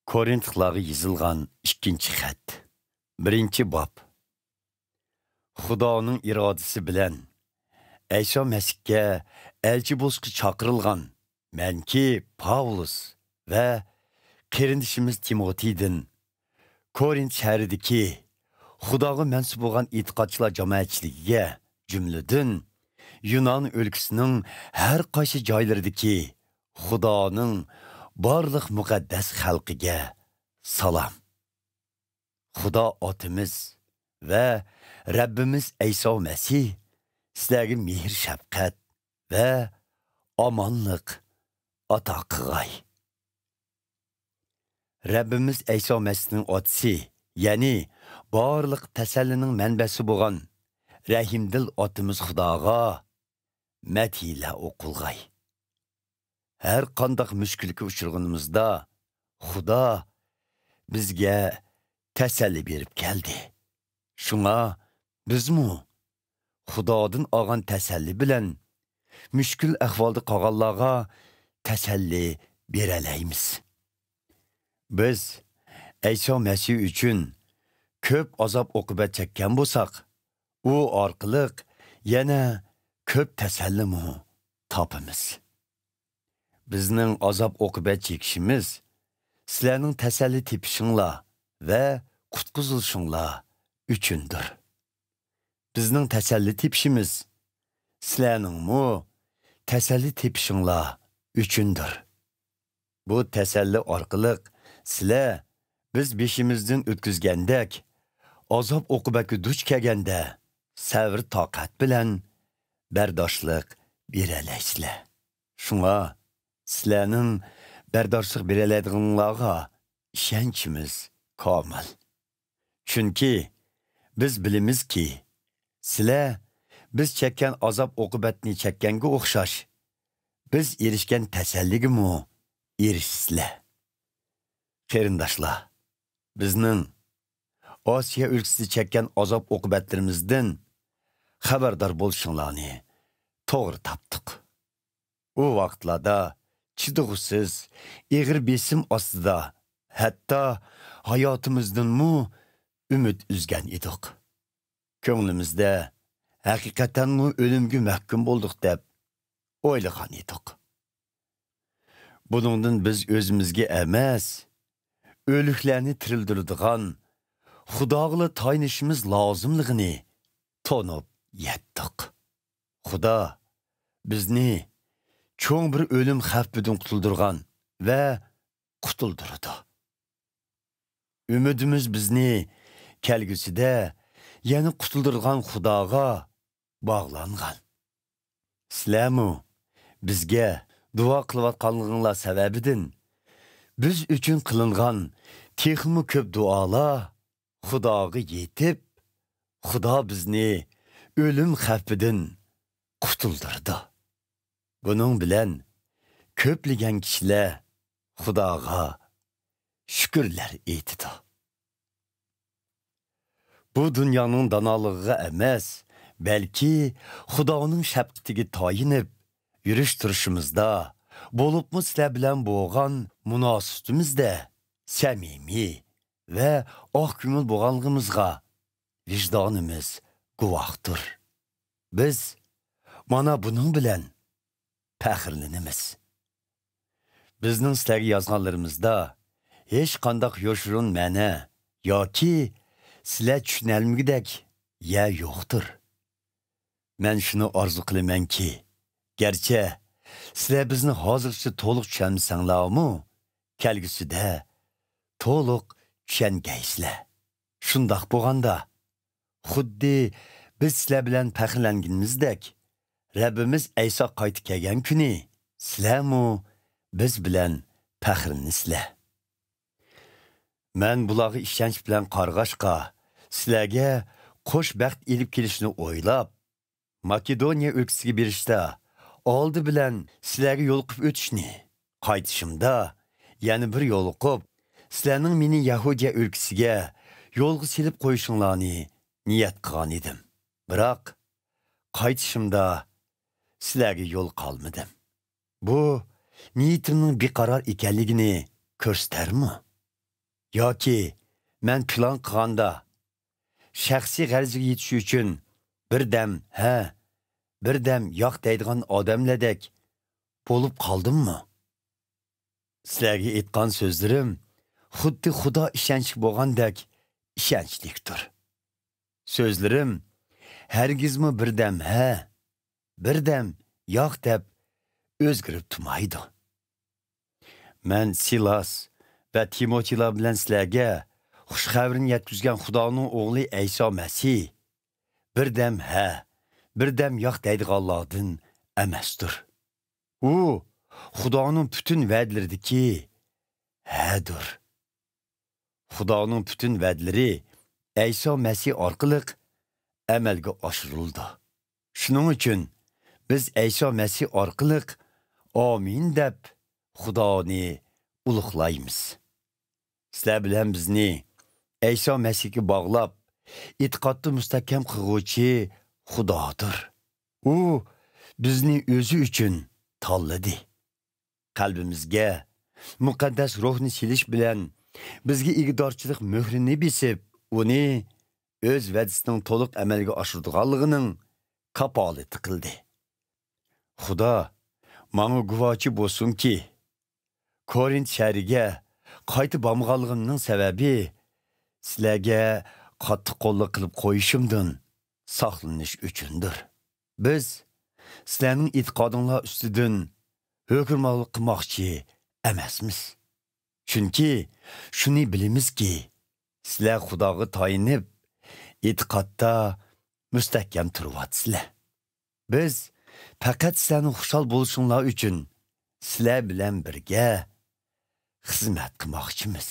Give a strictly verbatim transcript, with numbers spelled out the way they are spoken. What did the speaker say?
كورىنتلارغا يېزىلغان ئىككىنچى خەت. بىرىنچى باب. خۇدانىڭ ئىرادىسى بىلەن ئەيسا مەسىھكە ئەلچى بولۇشقا چاقىرىلغان مەنكى پاۋلۇس ۋە قېرىندىشىمىز تىموتېيدىن كورىنت شەھىرىدىكى خۇداغا مەنسۇپ بولغان ئېتىقادچىلار جامائەتچىلىكىگە، جۈملىدىن يۇنان ئۆلكىسىنىڭ ھەر قايسى جايلىرىدىكى خۇدانىڭ بارلىق مۇقەددەس خەلقىگە سالام. خۇدا ئاتىمىز ۋە رەببىمىز ئەيسا مەسىھ سىلەرگە مېھىر-شەپقەت ۋە ئامانلىق ئاتا قىلغاي. رەببىمىز ئەيسا مەسىھنىڭ ئاتىسى، يەنى بارلىق تەسەللىنىڭ مەنبەسى بولغان رەھىمدىل ئاتىمىز خۇداغا مەدھىيلەر ئوقۇلغاي. ھەر قانداق مۈشكۈلگە ئۇچرىغىنىمىزدا، خۇدا بىزگە تەسەللى بېرىپ كەلدى. شۇڭا بىزمۇ خۇدادىن ئالغان تەسەللى بىلەن مۈشكۈل ئەھۋالدا قالغانلارغا تەسەللى بېرەلەيمىز. بىز ئەيسا مەسىھ ئۈچۈن كۆپ ئازاب-ئوقۇبەت چەككەن بولساق، ئۇ ئارقىلىق يەنە كۆپ تەسەللىمۇ تاپىمىز. بىزنىڭ ئازاب-ئوقۇبەت چېكىشىمىز سىلەرنىڭ تەسەللى تېپىشىڭلار ۋە قۇتقۇزۇلۇشۇڭلار ئۈچۈندۇر. بىزنىڭ تەسەللى تېپىشىمىز سىلەرنىڭمۇ تەسەللى تېپىشىڭلار ئۈچۈندۇر. بۇ تەسەللى ئارقىلىق سىلەر بىز بېشىمىزدىن ئۆتكۈزگەندەك ئازاب-ئوقۇبەتكە دۇچ كەلگەندە سەۋر-تاقەت بىلەن بەرداشلىق بېرەلەيسىلەر. شۇڭا سىلەرنىڭ بەرداشلىق بېرەلەيدىغىنىڭلارغا ئىشەنچىمىز كامىل. چۈنكى بىز بىلىمىزكى، سىلەر بىز چەككەن ئازاب-ئوقۇبەتنى چەككەنگە ئوخشاش، بىز ئېرىشكەن تەسەللىگىمۇ ئېرىشىسىلەر. قېرىنداشلار، بىزنىڭ ئاسىيا ئۆلكىسىدە چەككەن ئازاب-ئوقۇبەتلىرىمىزدىن خەۋەردار بولۇشۇڭلارنى توغرا تاپتۇق. ئۇ ۋاقىتلاردا چىدىغۇسىز، ئېغىر بېسىم ئاستىدا، ھەتتا ھاياتىمىزدىنمۇ ئۈمىد ئۈزگەن ئىدۇق. كۆڭلىمىزدە ھەقىقەتەنمۇ ئۆلۈمگە مەھكۇم بولدۇق دەپ ئويلىغان ئىدۇق. بۇنىڭدىن بىز ئۆزىمىزگە ئەمەس، ئۆلۈكلەرنى تىرىلدۈرىدىغان خۇداغىلا تايىنىشىمىز لازىملىقىنى تونۇپ يەتتۇق. خۇدا بىزنى چوڭ بىر ئۆلۈم خەۋپىدىن قۇتۇلدۇرغان ۋە قۇتۇلدۇرىدۇ. ئۈمىدىمىز بىزنى كەلگۈسىدە يەنە قۇتۇلدۇرىدىغان خۇداغا باغلانغان. سىلەرمۇ بىزگە دۇئا قىلىۋاتقانلىقىڭلار سەۋەبىدىن بىز ئۈچۈن قىلىنغان تېخىمۇ كۆپ دۇئالار خۇداغا يېتىپ، خۇدا بىزنى ئۆلۈم خەۋپىدىن قۇتۇلدۇرىدۇ. بۇنىڭ بىلەن كۆپلىگەن كىشىلەر خۇداغا شۈكۈرلەر ئېيتىدۇ. بۇ دۇنيانىڭ دانالىقىغا ئەمەس، بەلكى خۇدانىڭ شەپقىتىگە تايىنىپ يۈرۈش-تۇرۇشىمىزدا، بولۇپمۇ سىلەر بىلەن بولغان مۇناسىۋىتىمىزدە سەمىمىي ۋە ئاق كۆڭۈل بولغانلىقىمىزغا ۋىجدانىمىز گۇۋاھتۇر. بىز مانا بۇنىڭ بىلەن پەخىرلىنىمىز. بىزنىڭ سىلەرگە يازغانلىرىمىزدا ھېچقانداق يوشۇرۇن مەنە ياكى سىلەر چۈشىنەلمىگۈدەك يەر يوقتۇر. مەن شۇنى ئارزۇ قىلىمەنكى، گەرچە سىلەر بىزنى ھازىرغىچە تولۇق چۈشەنمىسەڭلارمۇ، كەلگۈسىدە تولۇق چۈشەنگەيسىلەر. شۇنداق بولغاندا، خۇددى بىز سىلەر بىلەن پەخىرلەنگىنىمىزدەك، رەببىمىز ئەيسا قايتىپ كەلگەن كۈنى سىلەرمۇ بىز بىلەن پەخىرلىنىسىلەر. مەن بۇلارغا ئىشەنچ بىلەن قارىغاچقا، سىلەرگە قوش بەخت ئېلىپ كېلىشنى ئويلاپ، ماكېدونىيە ئۆلكىسىگە بېرىشتا ئالدى بىلەن سىلەرگە يولۇقۇپ ئۆتۈشنى، قايتىشىمدا يەنە بىر يولۇقۇپ، سىلەرنىڭ مېنى يەھۇدىيە ئۆلكىسىگە يولغا سېلىپ قويۇشۇڭلارنى نىيەت قىلغان ئىدىم. بىراق، قايتىشىمدا سىلەرگە يول قالمىدىم. بۇ نىيىتىمنىڭ بىقارار ئىكەنلىكىنى كۆرسىتەرمۇ؟ ياكى مەن پىلان قىلغاندا، شەخسىي غەرىزىگە يېتىش ئۈچۈن بىردەم ھە، بىردەم ياق دەيدىغان ئادەملەردەك بولۇپ قالدىممۇ؟ سىلەرگە ئېيتقان سۆزلىرىم خۇددى خۇدا ئىشەنچلىك بولغاندەك ئىشەنچلىكتۇر. سۆزلىرىم ھەرگىزمۇ بىردەم ھە، بىردەم ياق دەپ ئۆزگىرىپ تۇرمايدۇ. مەن سىلاس ۋە تىموتىيلار بىلەن سىلەرگە خۇش خەۋىرىنى يەتكۈزگەن خۇدانىڭ ئوغلى ئەيسا مەسىھ بىردەم ھە، بىردەم ياق دەيدىغانلاردىن ئەمەستۇر. ئۇ خۇدانىڭ پۈتۈن ۋەدىلىرىدىكى ھەدۇر. خۇدانىڭ پۈتۈن ۋەدىلىرى ئەيسا مەسىھ ئارقىلىق ئەمەلگە ئاشۇرۇلىدۇ. شۇنىڭ ئۈچۈن بىز ئەيسا مەسىھ ئارقىلىق ئامىن دەپ خۇدانى ئۇلۇغلايمىز. سىلەر بىلەن بىزنى ئەيسا مەسىھكە باغلاپ، ئېتىقادتا مۇستەھكەم قىلغۇچى خۇدادۇر. ئۇ بىزنى ئۆزى ئۈچۈن تاللىدى. قەلبىمىزگە مۇقەددەس روھنى سېلىش بىلەن بىزگە ئىگىدارچىلىق مۆھرىنى بېسىپ، ئۇنى ئۆز ۋەدىسىنىڭ تولۇق ئەمەلگە ئاشۇرىدىغانلىقىنىڭ كاپالىتى قىلدى. خۇدا ماڭا گۇۋاچى بولسۇنكى، كورىنت شەھىرىگە قايتا بارمىغانلىقىمنىڭ سەۋەبى سىلەرگە قاتتىق قوللۇق قىلىپ قويۇشۇمدىن ساقلىنىش ئۈچۈندۇر. بىز سىلەرنىڭ ئېتىقادىڭلار ئۈستىدىن ھۆكۈمرانلىق قىلماقچى ئەمەسمىز. چۈنكى شۇنى بىلىمىزكى، سىلەر خۇداغا تايىنىپ، ئېتىقادتا مۇستەھكەم تۇرۇۋاتىسىلەر. بىز پەقەت سىلەرنىڭ خۇشال بولۇشۇڭلار ئۈچۈن سىلەر بىلەن بىرگە خىزمەت قىلماقچىمىز.